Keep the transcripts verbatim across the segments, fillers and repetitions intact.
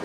ད་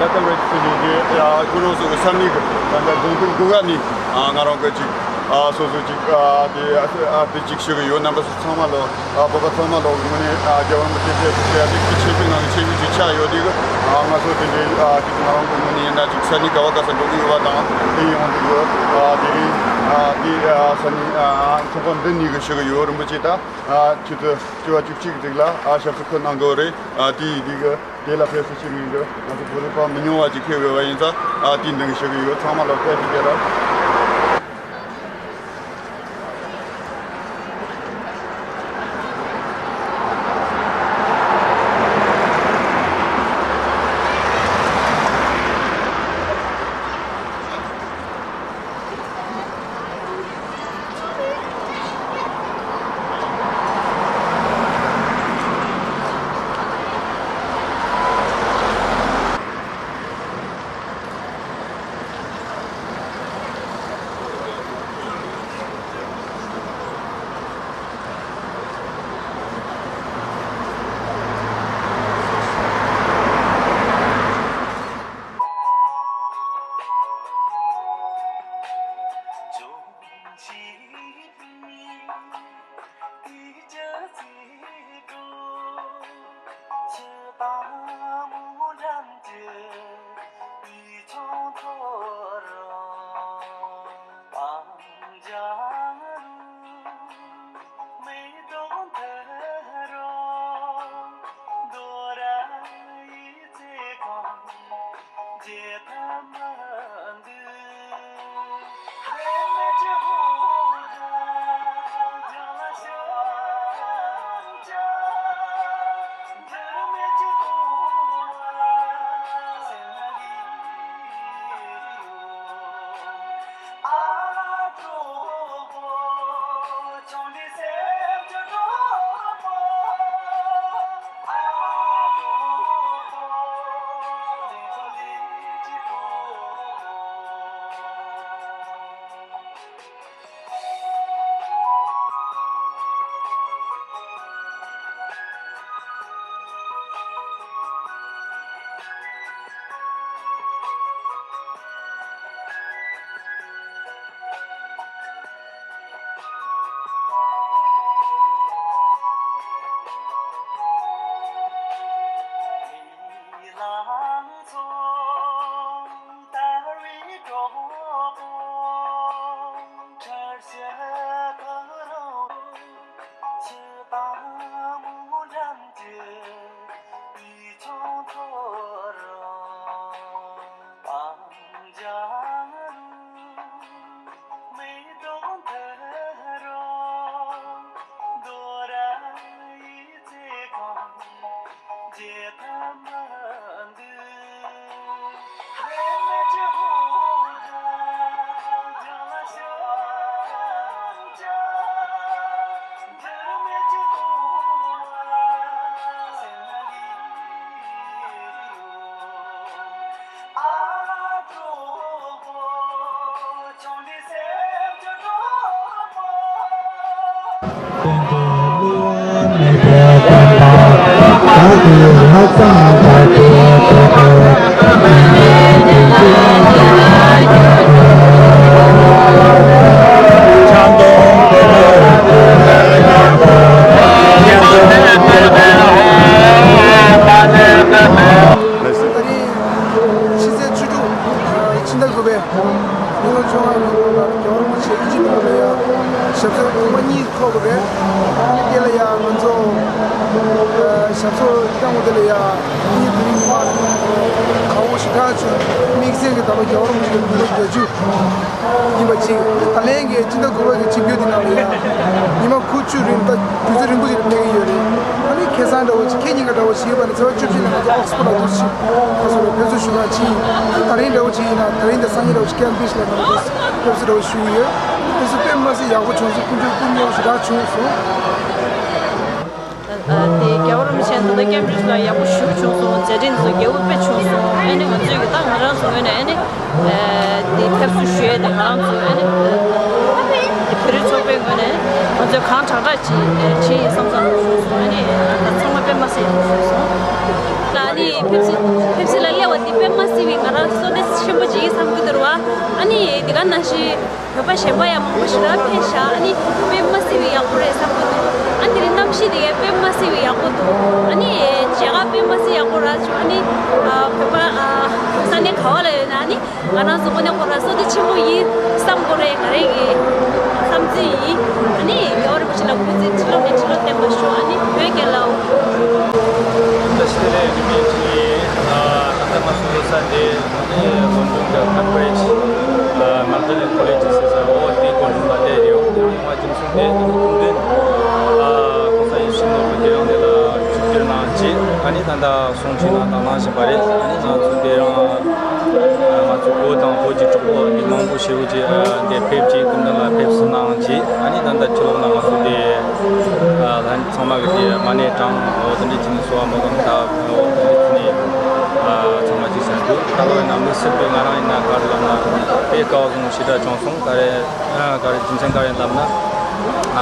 ལྟ་བར་དུ་ནས་ཀྱི་ཁོ་རང་ཚོ་གི་ས་གནས་ཀྱི་ད་ལྟ་རྫོང་དཔོན་སྒོ་ཁ་ནས་ང་རང་གི་ཅིག་སོ་སོ་ཅིག་དེ་དེ་ཅིག་ཞུ་གི་ཡོད། རྣམ་པ་ཚོ་ཚང་མ་ལ། ཨ་བོད་པ་ཚང་མ་ལོག་ངོས་ནས་ཨ་རྒྱལ་བ་རིན་པོ་ཆེ་ཐུགས་རྗེ་ཆེ་ཞུ་ཡ་དེ་གི་ཆེ་ཤོས་ནང་གི་ཆེ་ཤོས་ཅིག་ཆགས་ཡོད་དེ་གི། ཨ་ང་ཚོ་དེ་འདྲའི་ཨ་ཅིག་ང་རང་གི་ངོས་ནས་ཡིན་ན་ཅིག་ས་གནས་ག་བ་ག་ས་འགྲོ་གི་ཡོད་པ་དང་དེ་ཡོང་དུས་ཡོད། ཨ་དེ་རིང་ཨ་དེ་ཨ་ས་གནས་ཨ་ཚོགས་པ་འདི་ནས་གི་ཞུ་གི་ཡོད། རིན་པོ་ཆེ་ད་ཨ་ཆུ་ཚོད་བཅུ་པ་བཅུ་གཅིག་ཙིག་ལ་ཨ་ཞབས་སོར་འཁོད་གནང་གི་རེད། ཨ་དེ་ཡིན་དེ་གི་དེ་ལ་ཕེབས་བསུ་ཞུ་གི་ཡིན་གི། ང་ཚོ་བོད་རིགས་པ་མི་ཉུང་བ་ཅིག་ཕེབས་ཡོད་པ་ཡིན་ཙང་ཨ་དེ་འདི་གི་ཞུ་གི་ཡོད། ཚང་མ་ལ་བཀྲ་ཤིས་བདེ་ལེགས། ཕྱི་ཚེས་བཅུ་དྲུག་ཕྱི་ཟླ་དགུ་པའི་ཉིན་ལོ་བཅོ་ལྔ་ལོ་ལ་རྒྱལ་བ་རིན་པོ་ཆེ་ཨིན་ཇི་ནང་ལ་ཡ་ཞབས་སོར་ཐེངས་མ་གཉིས་འཁོད་པ་རེད། ཨ་ནི་དེ་ལ་ཡ་ང་ཚོ་ཞབས་སོར་བཏང་བ་དེ་ལ་ཡ་ཨིན་ཇི་བོད་རིགས་མི་མང་གང་པོ་ཞེ་དྲག་བྱུང་། དམིགས་བསལ་གྱི་ད་ལོ་རྒྱལ་བ་རིན་པོ་ཆེ་དགུང་ལོ་བརྒྱད་ཅུ། ཡིན་པ་གཅིག་ད་ལན་གྱི་སྤྱི་ཟླ་དགུ་པ་གི་ཆིབས་བསྒྱུར་དེ་ནང་ལ་ཡང་ཉི་མ་དགུ་བཅུ་རིང་ད་དུས་ཚོད་རིང་པོ་ཞིག་ལ་ཕེབས་ཀྱི་ཡོད་རེད། ཨ་ནི་ཁ་སང་འདྲ་བོ་ཅིག་ཁ་ཉིན་ག་འདྲ་བོ་ཞིག་ཡོད་པ་ནི་ཚེས་པ་བཅུ་བཞི་ལ་ང་ཚོ་ཨོག་སི་ཕོར་ལ་འདུག་ཅིག་ཁ་སང་ལ་ཕེབས་བསུ་ཞུ་ག་ཕྱིན། ད་རིང་འདྲ་བོ་ཅིག་ཡིན་ན་ད་རིང་དང་སང་ཉིན་འདྲ་བོ་ཅིག་ཀེམ་བྷི་ཇི་ལ་ང་ཚོ་ཕེབས་བསུ་འདྲ་བོ་ཞུ་གི་ཡོད། ཕེབས་བསུ་དཔེ་མ་སྲིད་ཡག་པོ་བྱུང་སོང་། སྐུ་མགྲོན་སྐུ་ཉེ་བོ་ཞེ་དྲག་བྱུང་སོང་། ཨ། དེ་རྒྱལ་བ་རིན་པོ་ཆེ་ད་ལྟ་ཀེམ་བྷི་ཇི་ལ་ཡག་པོ་ཞེ་པོ་བྱུང་སོང་། མཛད་འཕྲིན་ཚོ་རྒྱས་པོ་དཔེ་བྱུང་སོང་། ཨ་ནི་ང་ཚོས་ཀྱི་ད་ང་རང་ཚོ་ངོས་ནས་ཨ་ནི་དེ་ཕེབས་བསུ་ཞུ་ཡས་དེ་ང་རང་ཚོ་ཨ་ནི་དེ་བོད་རིགས་ཚོགས་པའི་ངོས་ནས་ང་ཚོས་གང་དྲག་དྲག་ཅིག་བྱེད་ཡིན་བསམ་བསམ་བྱུང་སོང་། ཨ་ནི་ད་ཚང་མ་དཔེ་མ་སྲིད་ཡག་པོ་བྱུང་སོང་། ཨ་ནི་ཕེབས་བསུ་ཕེབས་བསུ་ལ་སླེབས་པ་འདི་དཔེ་མ་སྲིད་པའི་ང་རང་བསོད་བདེ་ཆེན་པོ་ཅིག་ཡིན་བསམ་གྱི་འདུག་ར། ཨ་ནི་དེ་ག་ནང་བཞིན། བོད་པ་གཞན་པ་ཡང་མང་པོ་ཞེ་དྲག་ཕེབས་ཤག་ཨ་ནི་དཔེ་མ་སྲིད་པའི་ཡག་པོ་རེད་བསམ་གྱི་འདུག་ཨ་དེ་རིང་གནམ་གཤིས་དེ་ཡང་དཔེ་མ་སྲིད་པའི་ཡག་པོ་འདུག་ཨ་ནི་མཇལ་ཁ་དཔེ་མ་སྲིད་ཡག་པོ་རག་བྱུང་། ཨ་ནི་ཨ་བོད་པ་ཨ་ས་གནས་ག་བ་ལ་ཡོད་ན་ཨ་ནི་ང་རང་ཚོ་དངོས་གནས་ཁོ་རང་བསོད་བདེ་ཆེན་པོ་ཡིན་བསམ་དགོས་རེད། ང་རང་གི་བསམ་ཚུལ་ཡིན། ཨ་ནི་རྒྱལ་བ་རིན་པོ་ཆེ་ལ་སྐུ་ཚེ་ཁྲི་ལོ་ནས་ཁྲི་ལོ་བརྟན་པར་ཤོག་ཨ་ནི་བོད་རྒྱལ་ལོ། ད་ལྟ་ང་ཚོ་ལོ་གསར་དེ་ནི་ལོན་ཌོན་གྱི་ཁན་བྷི་རིཇ་མག་ཌི་ལེན་ཁོ་ལེཇ་ཟེར་ས་འོ་དེའི་སྐོར་ལ་བསྡད་ཡོད། ང་རྒྱུན་སྲིང་དེ་ཁུངས་ལྡན་ཨ་གོང་ས་ཡིད་བཞིན་ནོར་བུ་དེ་རང་དེ་ལ་ཆིབས་བསྒྱུར་གནང་རྗེས་ཨ་ནི་ད་ལྟ་གསུང་ཆོས་གནང་དང་གནང་བཞིན་པ་རེད། ཨ་ནི་ང་ཚོ་དེ་རང་ང་ཚོ་བོད་དང་བོད་ཀྱི་གྲོགས་པོ་མི་མང་པོ་ཞེ་པོ་ཅིག་འདིར་ཕེབས་རྗེས་སྐུ་མདུན་ལ་ཕེབས་བསུ་གནང་རྗེས་ཨ་ནི་ད་ལྟ་ཕྱི་ལོགས་ལ་ང་ཚོ་དེ་ལྷན་ཚང་མ་གི་དེ་མ་ཎི་བགྲངས་འོ་དེ་འདྲ་བྱས་ནས་གསོལ་བ་མོལ་གང་ཐབས་འོ་དེ་འདྲ་བྱས་ནས་ཚང་མ་ཅིག་ཟེར་འདུག་ད་ལོ་ཡིན་ན་དམིགས་བསལ་དུ་ང་རང་ཡིན་ན་ག་རེ་ལབ་ན་དཔེ་དཀའ་བ་བཟང་པོ་ཞེ་དྲག་བྱུང་སོང་། ག་རེ་ག་རེ་རྒྱུ་མཚན་ག་རེ་ལབ་ན།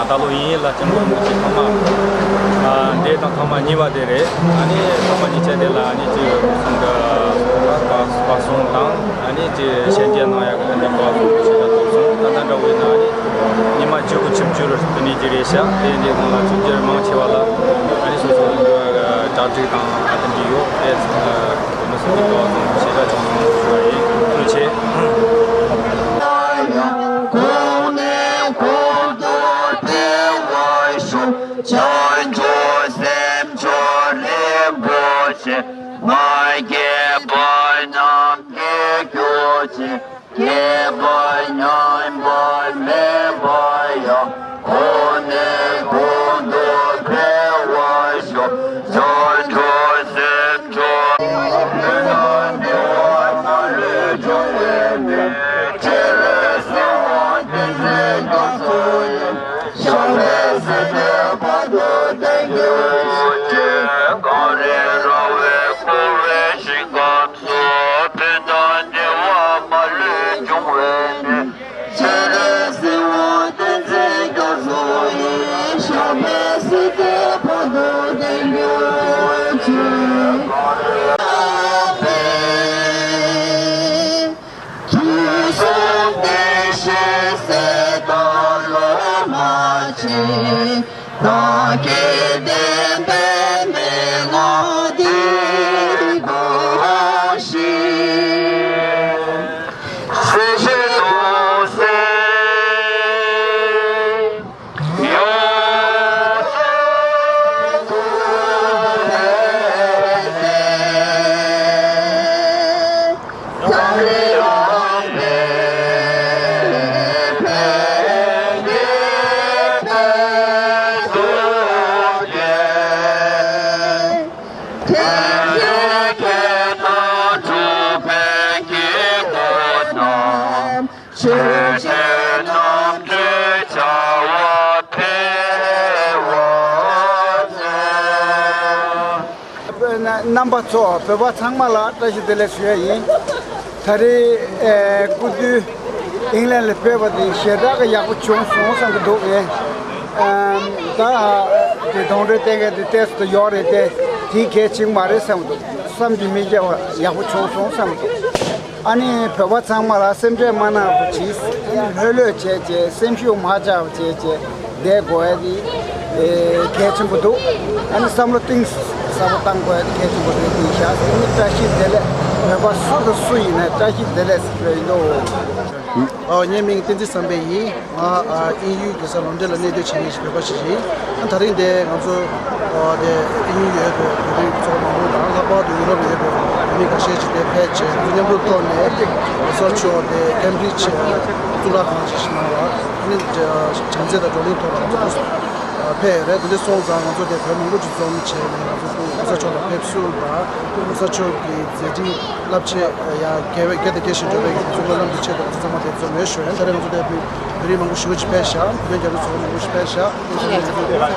ད་ལོ་ཡིན་ཡིན་ལ་སྐྱབས་མགོན་རིན་པོ་ཆེ་ཐོག་མ་འདས་དང་ཐོག་མ་གཉིས་པ་དེ་རེད། ཨ་ནི་ཐོག་མ་གཉིས་ཆ་དེ་ལ་ཨ་ནི་ཅིག་སོང་གི་སྐལ་བ་གསུངས་དང་ཨ་ནི་ཅིག་ཞལ་མཇལ་གནང་ཡག་གི་ཨ་ནི་སྐལ་བ་བཟང་པོ་ཞེ་དྲག་ཐོབ་སོང་། ད་ལྟ་འདྲ་བོ་ཡིན་ན་ཨ་ནི་ཉི་མ་བཅུ་དགུ་ཆིབས་བསྒྱུར་དེ་ནས་ཅིག་རེད་ཤག་དེ་འདྲའི་སྒང་ལ་ཆིབས་བསྒྱུར་མང་ཆེ་བ་ལ་ཨ་ནི་སོ་སོ་གྲ་སྒྲིག་དང་ཨ་དེ་འདྲ་ཡོད་དེ་ཚང་མ་སོ་སོའི་སྐལ་བ་བཟང་པོ་ཞེ་དྲག་བྱུང་སོང་ཞུ་བ་ཡིན། ཐུགས་རྗེ་ཆེ། གོང་ནས་གོང་དུ་འཕེལ་བར་ཤོག་བྱང་ཆུབ་སེམས་མཆོག་རིན་པོ་ཆེ། མ་སྐྱེས་པ་རྣམས་སྐྱེ་གྱུར་ཅིག་སྐྱེས་པ་ཉམས་པ་མེད་པ་ཡང་། གོང་ནས་གོང་དུ་འཕེལ་བར་ཤོག་བྱང་ཆུབ་སེམས་མཆོག་དུས་གསུམ་བདེ་གཤེགས་སྲས་དང་སློབ་མ་ཆེ། བདག་གི་བདེན་པའི་མན་ངག་འདི་གོ་ཞིག་སྲིད་ཞིའི་དུས་སུ་ཆོས་རྣམས་ཀྱི་བྱ་བ་འཕེལ་བར་མཛོད། རྣམ་པ་ཚོ་བོད་པ་ཚང་མ་ལ་བཀྲ་ཤིས་བདེ་ལེགས་ཞུ་ཡ་ཡིན། ད་རེས་ཨེ་སྐུ་མདུན་ཨིང་ལན་ལ་ཕེབས་པ་དེ་ཞེ་དྲག་གི་ཡག་པོ་བྱུང་སོང་བསམ་གྱི་འདུག་ངས་ཨམ་ད། དེ་གདོང་འདྲེ་བསྟན་མཁན་དེ་ཏོག་ཙམ་ཡོད་རེད་དེ། དེའི་གལ་ཆེན་པོ་མ་རེད་བསམ་འདུག་བསམ་གྱིས་མི་ཁྱབ་པ་ཡག་པོ་བྱུང་སོང་བསམ་འདུག་ཨ་ནི་བོད་པ་ཚང་མ་ལ་སེམས་ཁྲལ་མ་གནང་རོགས་གྱིས། ཨ་ནི་ལྷོད་ལྷོད་བྱས་བྱས་སེམས་ཤུགས་མ་ཆག་པ་བྱས་བྱས་བསྡད་དགོས་ཡ་དེ་ཨེ་གལ་ཆེན་པོ་འདུག་ཨ་ནི་བསམ་བློ་གཏིང་ཟབ་པོ་བཏང་དགོས་ཡ་དེ་གལ་ཆེན་པོ་རེད། དེ་བཞག་ཟེར་ནི། བཀྲ་ཤིས་བདེ་ལེགས། བོད་པ་སུ་དང་སུ་ཡིན་ནའི་བཀྲ་ཤིས་བདེ་ལེགས་ཟེར་གྱི་ཡོད་འདུག་ཨ། ངའི་མིང་བསྟན་འཛིན་བསམ་འཕེལ་ཡིན། ང་ཨ་དབྱིན་ཡུལ་རྒྱལ་ས་ལོན་ཌོན་ལ་གནས་སྡོད་བྱེད་མཁན་ཞིག་བོད་པ་ཞིག་ཡིན། ཨ། ད་རིང་འདིར་ང་ཚོ་ཨ་དེ་དབྱིན་ཡུལ་ཡོད་པའི་བོད་རིགས་ཚོགས་པ་མང་པོ་དང་། ལྷག་པར་དུ་ཡུ་རོབ་ཡོད་པའི་བོད་མི་ཁ་ཤས་ཅིག་དེར་ཕེབས་བྱས། ང་ཚོ་མཉམ་རུབ་ཐོག་ནས་གོང་ས་མཆོག་དེ་ཀེམ་བྷྲིཇ་གཙུག་ལག་ཁང་ཞིག་གནང་བ་ནི་བྱམས་བརྩེ་དང་བགྲོ་གླེང་ཐོག་ལ་ང་ཚོ་ཕེབས་ཡོད་རེད། དེ་འདྲ་སོང་ཙང་ང་ཚོ་དེ་བོད་མང་པོ་ཅིག་འཛོམས་བྱས་ནས་ང་ཚོ་གོང་ས་མཆོག་ལ་ཕེབས་བསུ་དང་། གོང་ས་མཆོག་གི་མཛད་འཕྲིན་རླབས་ཆེན་ཡང་རྒྱས་པ་རྒྱས་དང་རྒྱས་བཞིན་འགྲོ་བའི་ང་ཚོ་སྨོན་ལམ་གྱི་ཆེད་དུ་ང་ཚོ་ཚང་མ་དེ་ཚོ་མེད་ཞུ་ཡ། ད་རེས་ང་ཚོ་དེ་བོད་རིགས་མང་པོ་ཞེ་པོ་ཅིག་ཕེབས་ཤག་བོད་དོན་རྒྱབ་སྐྱོར་ཚོགས་པ་མང་པོ་ཞིག་ཕེབས་ཤག་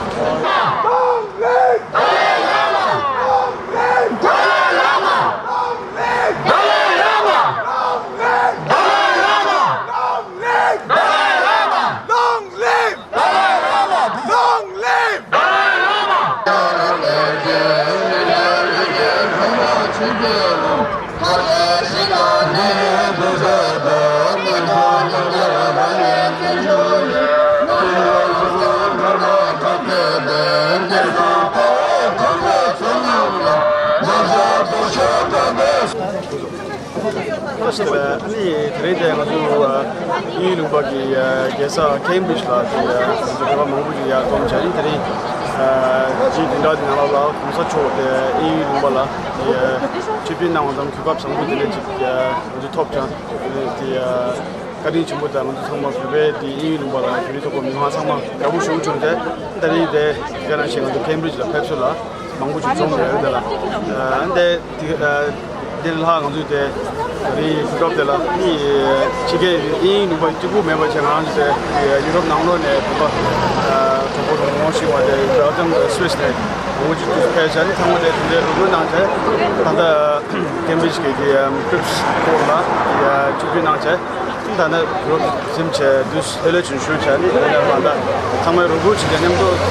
ཨ་ནི་དེ་རིང་དེ་ང་ཚོ་དབྱིན་ཡུལ་ལུང་པ་གི་རྒྱལ་ས་ཀེམ་བྷྲིཇ་ལ་དེ་ང་ཚོ་བོད་པ་མང་པོ་ཞིག་ཡར་འཛོམས་བྱས། ཨ་ནི་དེ་རིང་སྤྱི་བདུན་ཕྲག་འདི་ནང་ལོགས་ལ་གོང་ས་མཆོག་དེ་དབྱིན་ཡུལ་ལུང་པ་ལ་དེ་ཆིབས་བསྒྱུར་གནང་བ་དང་གོ་སྐབས་བཟང་པོ་དེ་འདྲ་ཅིག་ང་ཚོ་ཐོབ་ཙང་། དེ་བཀའ་དྲིན་ཆེན་པོ་དང་། ང་ཚོ་ཚང་མ་བོད་པའི་དེ་དབྱིན་ཡུལ་ལུང་པ་ལ་བོད་རིགས་ཚོགས་པ་མི་མང་ཚང་མ་དགའ་པོ་ཞེ་པོ་བྱུང་སྟེ། ད་རིང་དེ་དེ་ག་ནང་བཞིན་ང་ཚོ་ཀེམ་བྷྲིཇ་ལ་ཕེབས་བསུ་ལ་མང་པོ་ཅིག་འཛོམས་ཡོད་རེད་ལ། ཨ་ནི་དེ་དེ་ལྷག་ང་ཚོས་དེ་ད་རིང་གོ་སྐབས་དེ་ལ་ནི་ཕྱི་རྒྱལ་དབྱིན་ཡུལ་ལུང་པ་གཅིག་པུ་མེད་པ་བྱས། ང་རང་ཚོ་དེ་ཡུ་རོབ་ནང་ལོགས་ནས་བོད་པ་གྲོགས་པོ་རོགས་རམ་ཞུ་བ་དེ་བྷེལ་ཇམ་དང་སུད་སི་ནས་མང་པོ་ཅིག་ཕེབས་བྱས། ཨ་ནི་ཚང་མ་དེ་དེ་འདྲའི་རོགས་རམ་གནང་བྱས། ད་ལྟ་ཀེམ་བྷྲིཇ་གི་དེ་ཀྲིབ་སི་སྐོར་ལ་ཡ་ཆིབས་བསྒྱུར་གནང་བྱས། ད་ནི་རོགས་རམ་བྱས་དུས་ལྷོད་ལྷོད་བྱུང་བྱུང་བྱས། ཨ་ནི་དེ་ནས་མ་ད་ཚང་མས་རོགས་རམ་བྱས་ཏེ་མཉམ་དུ་